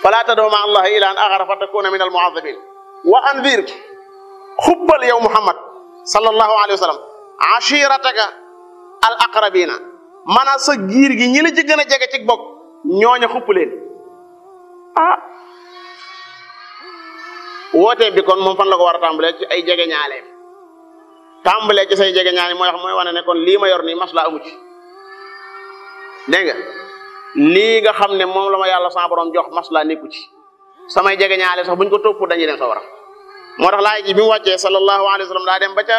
fala tad'u ma'a allahi ilahan akhara fa takuna min al mu'adhabin wa anzir xubbal yow Muhammad sallallahu alayhi wa sallam ashirataka al aqrabina maanaam sa giir gi ñi la ci gën a jege ci bokk ñooña xupp leen wootee bi kon moom fan la ko war a tàmbalee ci ay jege ñaaleem tàmbalee ci say jege ñaale mooy wane ne kon lii ma yor nii mas la amu ci dégg nga lii nga xam ne moom la ma yàlla sa borom jox mas la nekku ci samay jege ñaale sax buñ ko topp dañuy dem sa war a moo tax laay ji bi mu wàccee sallallahu alayhi wa sallam daa dem ba ca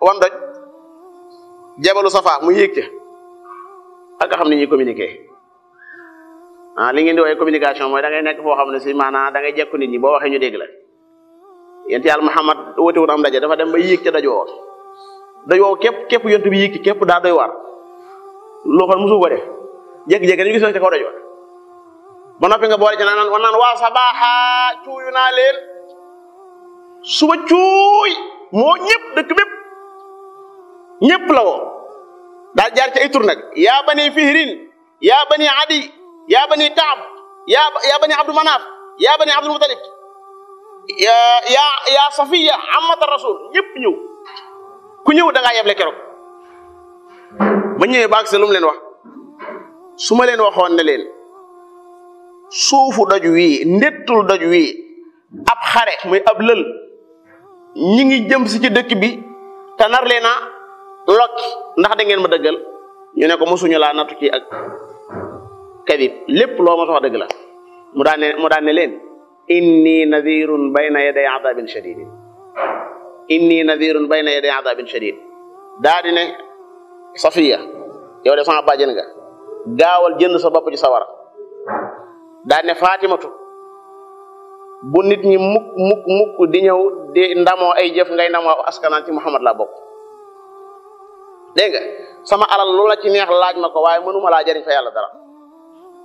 wan doj jabalu safa mu yéeg ca ak nga xam ne ñuy communiquer li ngeen di woowee communication mooy da ngay nekk foo xam ne si maanaam da ngay jekku nit ñi boo waxee ñu dégg la yent yàlla Muhammad woote woon am daje dafa dem ba yéeg ca dajoo képp yontu bi yéeg ci képp daa doy waar loo xam musu ko def jékki-jékki dañu gis na ca kaw dajoo ba noppi nga boole ci naan waa sabaaxa cuuyu naa leen suba cuuy moo ñëpp dëkk bépp ñëpp la woo daal jaar ci ay tur nag yaa bani fihrin yaa bani adi yaa bani taab yaa bani abdu manaaf yaa bani abdul mutalib yaa safiya amata rasul ñëpp ñëw ku ñëw da ngaa yeble keroog ba ñëwee baag se lu mu leen wax su ma leen waxoon ne leen suufu doj wii ndettul doj wii ab xare muy ab lël ñi ngi jëm si ci dëkk bi te nar leen a lokki ndax da ngeen ma dëggal ñu ne ko mosuñu laa nattu ci ak kadib lépp loo ma sox dëgg la mu daan ne leen inni nadirun bayna yaday adabin shadidin inni nadirun bayna yaday adabin shadid daa di ne Safiya yow de sama bàjjen nga gaawal jënd sa bopp ci sawara daa ne Fatimatu bu nit ñi mukk di ñëw di ndamoo ay jëf ngay ndamoo askanaan ci Muhammad laa bokk dégg nga sama alal lu la ci neex laaj ma ko waaye mënuma laa jariñ fa yàlla dara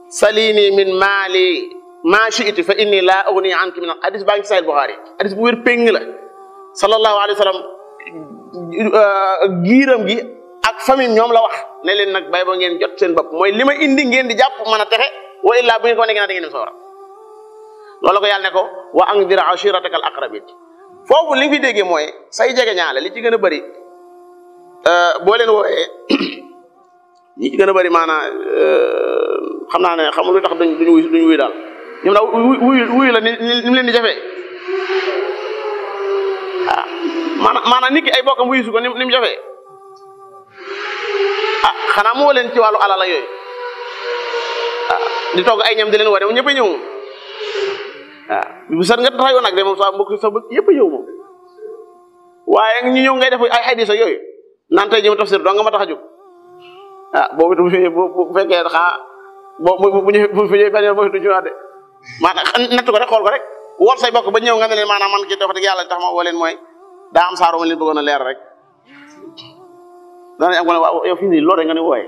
salini min maali maa shi'ti fa inni laa ughni anki min hadis baa ngi ci Sahih Bukhari hadis bu wér péng la sallallahu alayhi wa sallam giiram gi ak famille ñoom la wax ne leen nag bay ba ngeen jot seen bopp mooy li ma indi ngeen di jàpp mën a texe wa illaa bu ngeen ko nekkee da ngeen dem sawara loolu ko yàlla ne ko wa anzir ashirataka al aqrabin foofu li nga fi déggee mooy say jege ñaale li ci gën a bëri boo leen wooyee ñi ci gën a bëri maanaam xam naa ne xamul lu tax duñu wuy daal ñoom daal wuyu la ni mu leen di jafee maanaam nit ki ay bokkam wuyu su ko ni mu jafee xanaa moo leen ci wàllu alal yooyu di togg ay ñam di leen woo de moom ñëpp a ñëw moom bu sat nga taxawoon nag de moom sa mbokk sa bëgg yëpp a ñëw moom waaye ñu ñëw ngay def ay xadis ak yooyu naan tey jëm tafsir doo nga ma tax a jóg boobu it bu fekkee bu fi ñëwee benn yoon boo fi du ñëwaat de maanaam natt ko rek xool ko rek wool say bokk ba ñëw nga ne leen maanaam man ki wax dëgg yàlla tax ma woo leen mooy daa am saaro ma leen bëggoon a leer rek daanañ am ko ne waaw yow fii nii loolu rek nga ne wooye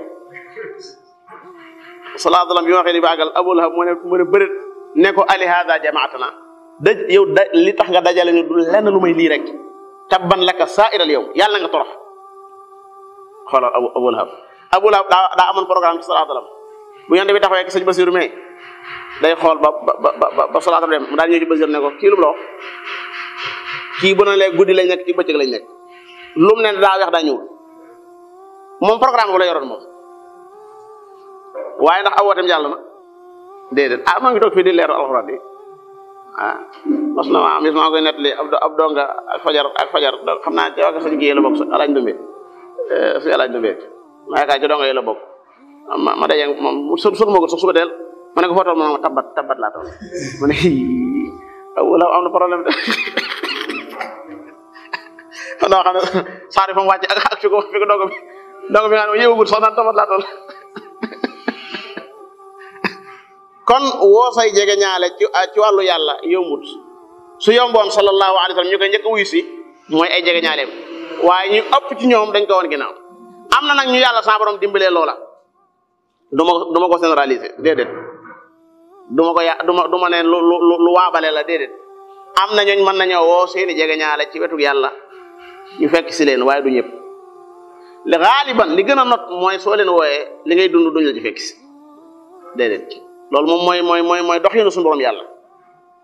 sallallahu alayhi wa sallam bi ma waxee ni baagal Abu Lahab mu ne bërit ne ko ali hada jamaatana yow li tax nga dajale ñu du lenn lu may lii rek tabban laka sa'iral yow yàlla nga torox xoolal Abu Lahab daa amoon programme ci sallallahu alayhi wa sallam bu yonent bi taxawee ak sëñ Basiru mais day xool ba sallallahu dem mu daal ñëw ci Basiru ne ko kii lu mu la wax kii bu na lee guddi lañ nekk ci bëccëg lañ nekk lu mu ne daa weex daa ñëwul moom programme bu la yoroon moom waaye ndax awootem jàll na déedéet maa ngi toog fii di leeru alxuraan bi mas na maa mis maa koy nettali ab donga ak fajar xam naa ci waa sëñ gi la bokk alaaj dumbe suñu alaaj dumbe ma yaakaar ci donga yi la bokk ma daje moom sunu ma ko sax suba teel ma ne ko foo toll ma tabbat laa toll ma ne wala am na problème de noo xam ne saari fa mu wàcce ak fi ko donga bi nga ne ma yëwagul sax naan tabbat laa toll kon woo say jege ñaale ci wàllu yàlla yombut su yomboon sallallahu alayhi wa sallam ñu koy njëkk a wuyu si mooy ay jege ñaaleem waaye ñu ëpp ci ñoom dañ ko woon ginnaaw am na nag ñu yàlla sa borom dimbalee loola du ma ko généraliser déedéet du ma ne lu waabale la déedéet am na ñooñ mën nañoo woo seeni jege ñaale ci wetu yàlla ñu fekk si leen waaye du ñëpp li xaaliban li gën a not mooy soo leen wooyee li ngay dund duñ la ci fekk si déedéet loolu moom mooy doxinu suñu borom yàlla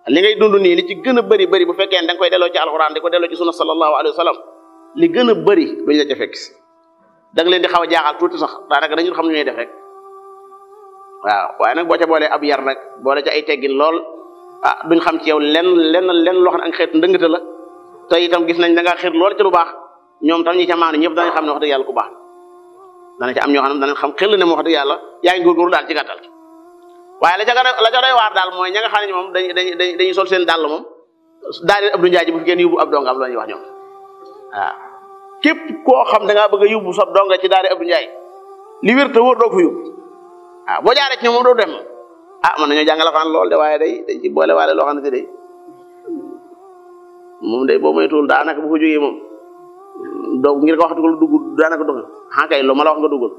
li ngay dund nii li ci gën a bëri bu fekkee da nga koy delloo ci alxuraan di ko delloo ci sunna sallallahu alayhi wa sallam li gën a bëri duñ la ca fekk si da nga leen di xaw a jaaxal tuuti sax daanaka dañu xam ne ñuy def rek waaw waaye nag boo ca boolee ab yar nag boole ca ay teggin lool duñ xam ci yow lenn loo xam ne ak xeetu ndëngate la te itam gis nañ da ngaa xir lool ci lu baax ñoom tam ñi ca maanu ñëpp danañ xam ne wax dëgg yàlla ku baax dana ci am ñoo xam ne danañ xam xel ne wax dëgg yàlla yaa ngi góorgóorlu daal ci gàttal waaye la ca doy waar daal mooy ña nga xam ne moom dañuy sol seen dàll moom daal di Abdou Ndiaye ji bu fi kenn yóbbu ab dongam la ñuy wax ñoom waaw képp koo xam da ngaa bëgg a yóbbu sa donga ci daal di Abdou Ndiaye li wér te wóor doo ko fa yóbbu waaw boo jaaree ci ñoom moom doo dem mën nañoo jàngal Alxuraan lool de waaye dañ ci boole waale loo xam ne si day moom day boo moytuwul daanaka bu ko jógee moom doo ngir ko waxtu ko lu dugg daanaka dox kay lu ma la wax nga duggul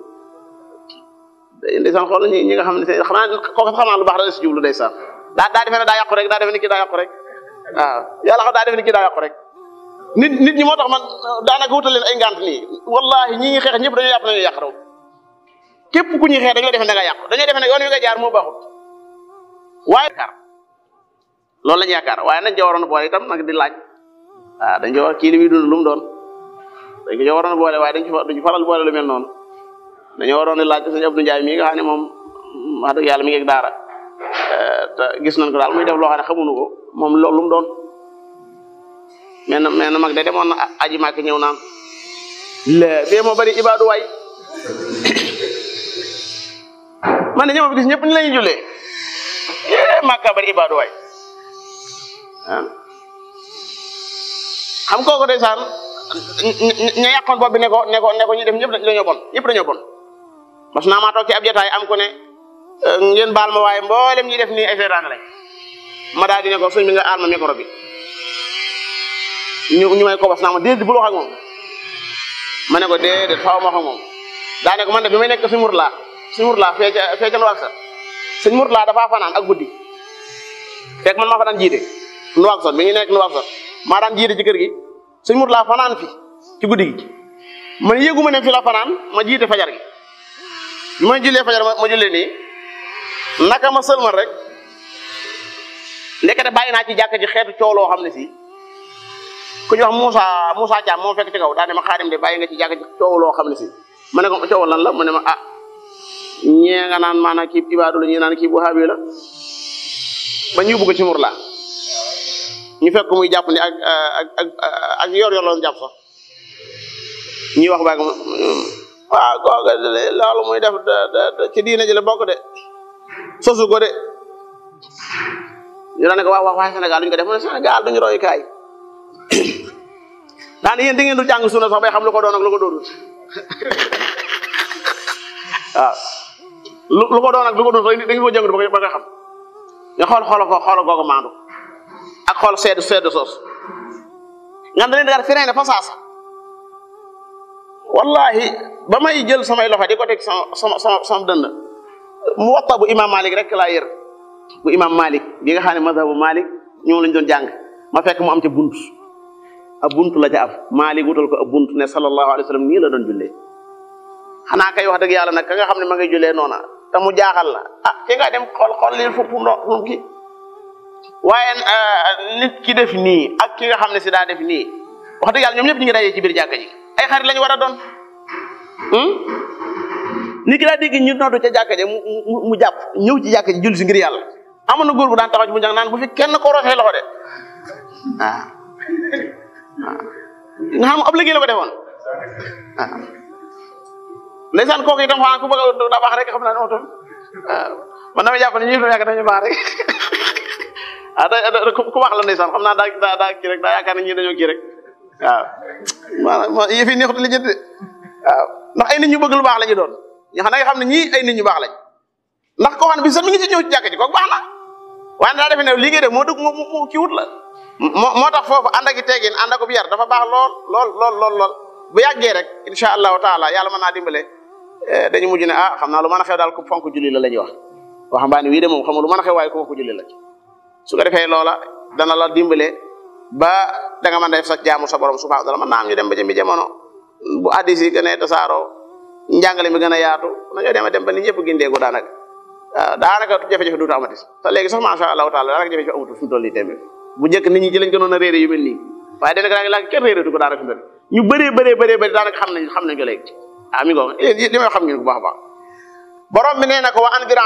ndeysaan xool ñi nga xam ne xam naa lu baax da si jublu ndeysaan daa defe ne daa yàqu rek daa defe ne kii daa yàqu rek waaw yàlla xam daa defe ne kii daa yàqu rek nit ñi moo tax man daanaka wutal leen ay ngant nii wallahi ñi ngi xeex ñëpp dañoo yàpp nañu yàq raw képp ku ñuy xeex dañu la defe ne nga yàqu dañoo defe ne yoon wi nga jaar moo baaxut waaye loolu lañu yaakaar waaye nañ ca waroon boole itam nag di laaj waaw dañ ca war kii li muy dund lu mu doon dañ ko ca waroon boole waaye duñu faral boole lu mel noonu dañoo waroon di laaj sëñ Abdou Ndiaye mii nga xam ne moom wax dëgg yàlla mi ngi daara te gis nañ ko daal muy def loo xam ne xamuñu ko moom loolu lu mu doon mais na mag de demoon na aji màkk ñëw naan bee moo bari ibaadu waay man ne ñëw gis ñëpp ni la ñuy jullee màkka bari ibaadu waay xam kooku ndeysaan ña yàqoon bopp bi ne ko ñu def ñëpp dañoo bon mas naa maa toog ci ab jotaay am ko ne ngeen baal ma waaye mboolem ñi def nii ay seetaan lañ ma daal di ne ko suñ bi nga aal ma micro bi ñu may ko bas naa ma déedéet bul wax ak moom ma ne ko déedéet faaw ma wax ak moom daa ne ko man de bi may nekk suñu murlaa fee ca nu wax sa suñ murlaa dafaa fanaan ak guddi fekk man maa fa daan jiite nu wax sa mi ngi nekk nu wax sa maa daan jiite ci kër gi suñ murlaa fanaan fi ci guddi gi man yéegu ma ne fi la fanaan ma jiite fajar gi bi ma jullee fajar ma jullee nii naka ma sëlmal rek ndekete bàyyi naa ci jàkka ji xeetu coow loo xam ne si ku ñu wax Moussa Thiam moo fekk ci kaw daa ne ma Xaadim de bàyyi nga ci jàkka ji coow loo xam ne si ma ne ko coow lan la mu ne ma ñee nga naan maanaam kii ibaadu la ñii naan kii bu Wahaabi la ba ñu yóbbu ko ci murlaa ñu fekk muy jàpp ni ak yor la doon jàpp sax ñuy wax baag waaw googa loolu muy def ci diine ji la bokk de sosu ko de ñu daan ne ko waaye Sénégal duñ ko def mu ne Sénégal duñu roy kaay daan yéen di ngeen du jàng sunna sax bay xam lu ko doon ak lu ko doonul waaw lu ko doon ak lu ko doon sax da nga ko jàng ba nga xam nga xool googu maandu ak xool sedd soos nga da leen daal fi ne fa saasa wallahi ba may jël samay loxo di ko teg sama dënd mu waxta bu imam Malik rek laa yër bu imam Malik bi nga xam ne mazhabu Malik ñoom lañ doon jàng ma fekk mu am ca bunt ab bunt la ca am Malik wutal ko ab bunt ne sallallahu alayhi wa sallam nii la doon jullee xanaa kay wax dëgg yàlla nag ka nga xam ne ma ngay jullee noona te mu jaaxal la ki nga dem xool lii fu mu kii waaye nit ki def nii ak ki nga xam ne si daa def nii wax dëgg yàlla ñoom ñëpp ñu ngi dajee ci biir jàkka ji ay xarit lañu war a doon nit ki daa dégg ñu noddu ca jàkka ji mu jàpp ñëw ci jàkka ji julli si ngir yàlla amoon na góor bu daan taxaw ci bu njàng naan bu fi kenn ko rootee loxo de nga xam ab liggéey la ko defoon ndeysaan kooku itam xanaa ku bëgg a daa baax rek xam naa ne otom man damay jàpp ne ñi yàgg dañu baax rek ku baax la ndeysaan xam naa daa kii rek daa yaakaar ne ñii dañoo kii rek waaw maanaam yëf yi neexut li jënd waaw ndax ay nit ñu bëgg lu baax la ñu doon ñu xam ne nga xam ne ñii ay nit ñu baax lañ ndax koo xam ne bi sax mi ngi ci ñëw ci jàkk ji kooku baax na waaye daa defe ne li ngay def moo dëgg mu kii wut la moo tax foofu ànd ak i teggin ànd ak yar dafa baax lool bu yàggee rek insha allahu taala yàlla mën naa dimbale dañu mujj ne xam naa lu mën a xew daal ku fonk julli la ñuy wax waxambaane wii de moom xam nga lu mën a xew waaye ku fonk julli la su ko defee loola dana la dimbale ba da nga mën a def sa jaamu sa borom subhanahu wa taala mën naa am ñu dem ba jëmmi jamono bu addis yi gën a tasaaroo njàngale mi gën a yaatu nañoo dem ba nit ñëpp gindeeku daanaka daanaka jafe-jafe duutu amati te léegi sax masha allahu taala daanaka jafe-jafe amatul fi mu toll nii téeméer bu njëkk nit ñi ci lañ gënoon a réere yu mel nii waaye dana daa laa kenn réeretu ko daanaka fi mu toll ñu bëree daanaka xam nañ ko léegi mi ngo li may xam ngeen bu baax a baax borom bi nee na ko wa anzir